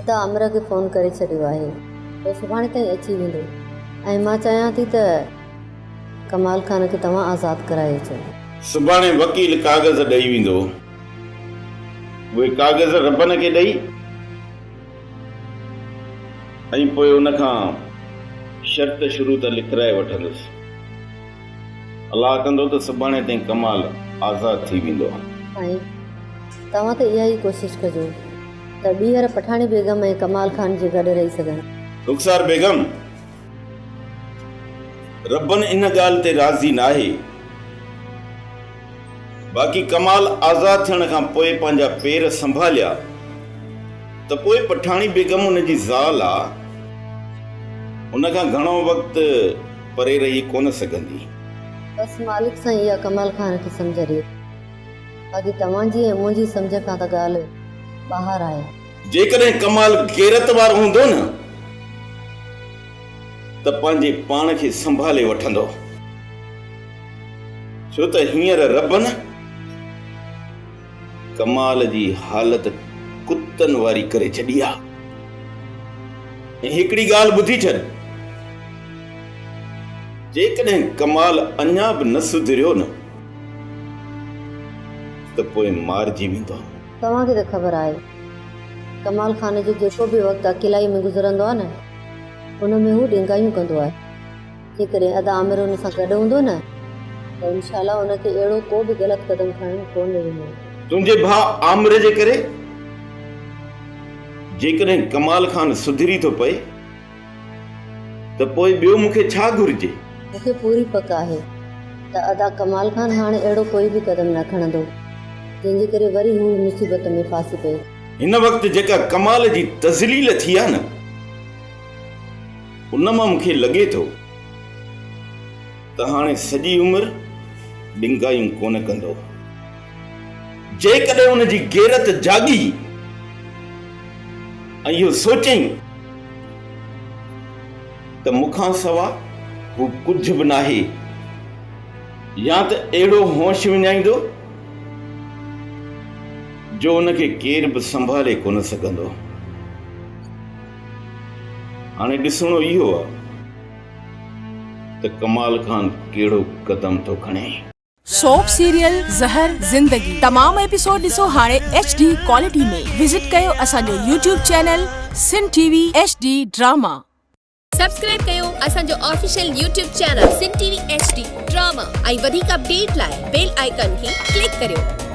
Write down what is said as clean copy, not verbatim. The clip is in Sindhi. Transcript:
ادا عامر کي فون ڪري ڇڏيو آهي هو سڀاڻي تائين اچي ويندو ۽ مان چاهيان ٿي ته ڪمال خان کي توهان آزاد ڪرائي اچو. سڀاڻي وڪيل ڪاغذ ڏئي ويندو. اهي ڪاغذ ربن کي ڏئي ۽ پوء ان کان شرط شروط لکرائي وٺندس. الله ڪندو ته سڀاڻي تائين ڪمال آزاد ٿي ويندو. سائين توهان ته اها ئي ڪوشش ڪجو. ته ٻيهر پٺاڻي بيگم ۽ ڪمال خان جي گڏ رهي سگهن. رخسار بيگم، ربن ان ڳالهه تي راضي ناهي. باقي ڪمال آزاد ٿيڻ کان پوء پنهنجا پير سنڀاليا ته پوء پٺاڻي بيگم ان جي زال آ، ان کان گهڻو وقت پري رهي ڪونه سگهندي. بس مالڪ سائين اها ڪمال خان کي سمجهه ڏي. باقي توهان جي ۽ منهنجي سمجهه کان ته ڳالهه ٻاهر آهي. جيڪڏهن ڪمال غيرت وارو هوندو نه ته پنهنجي پاڻ کي سنڀالي وٺندو. ڇو ته هينئر رب نه ڪمال جي حالت ڪتن واري ڪري ڇڏي آ. ۽ هڪڙي ڳالهه ٻڌي ڇڏ، جيڪڏهن ڪمال اڃا به نه سڌريو نه ته پوء مارجي ويندو. توهان کي ته خبر آهي ڪمال خان جو جيڪو به وقت اڪيلائي ۾ گذرندو آهي نه ان ۾ هو ڏنگايون ڪندو آهي. جيڪڏهن ادا عامر ان سان گڏ هوندو نه ته انشاء الله ان کي اهڙو ڪو به غلط قدم کڻڻ ڪونه ڏيندو. تنهنجي ڀاء عامر جي ڪري جيڪڏهن ڪمال خان سڌري ٿو پئي ته پوء ٻيو مون کي ڇا گهرجي؟ مون کي پوري پڪ آهي ته ادا ڪمال خان هاڻي اهڙو ڪوئي به قدم نه کڻندو، جنهن جي ڪري وري هو مصيبت ۾ ڦاسي پئي. هن وقت جيڪا ڪمال جي تذليل ٿي آهي نه، ان مان مون کي لڳي ٿو ته هاڻي سڄي عمر ڏنگايون ڪونه ڪندو. جيڪڏهن ان جي غيرت جاڳي ۽ اهو سوچيائين ته مون کان سوا هو ڪجهه به ناهي، يا ته اهڙو هوش وڃائيندو جو ان کي ڪير به سنڀالي ڪونه سگهندو. هاڻي ڏسڻو اهو آهي ته ڪمال خان ڪهڙو قدم ٿو کڻي. سوپ سيريل زهر زندگي تمام ايپيسوڊ ڏسو هاڻي ايڇ ڊي ڪوالٽي ۾ وزٽ ڪيو اسان جو YouTube channel Sindh T V H D drama. Subscribe ڪيو اسان جو official YouTube channel Sindh T V H D drama ۽ وڌيڪ اپڊيٽ لاء بيل آئيڪان کي ڪلڪ ڪريو.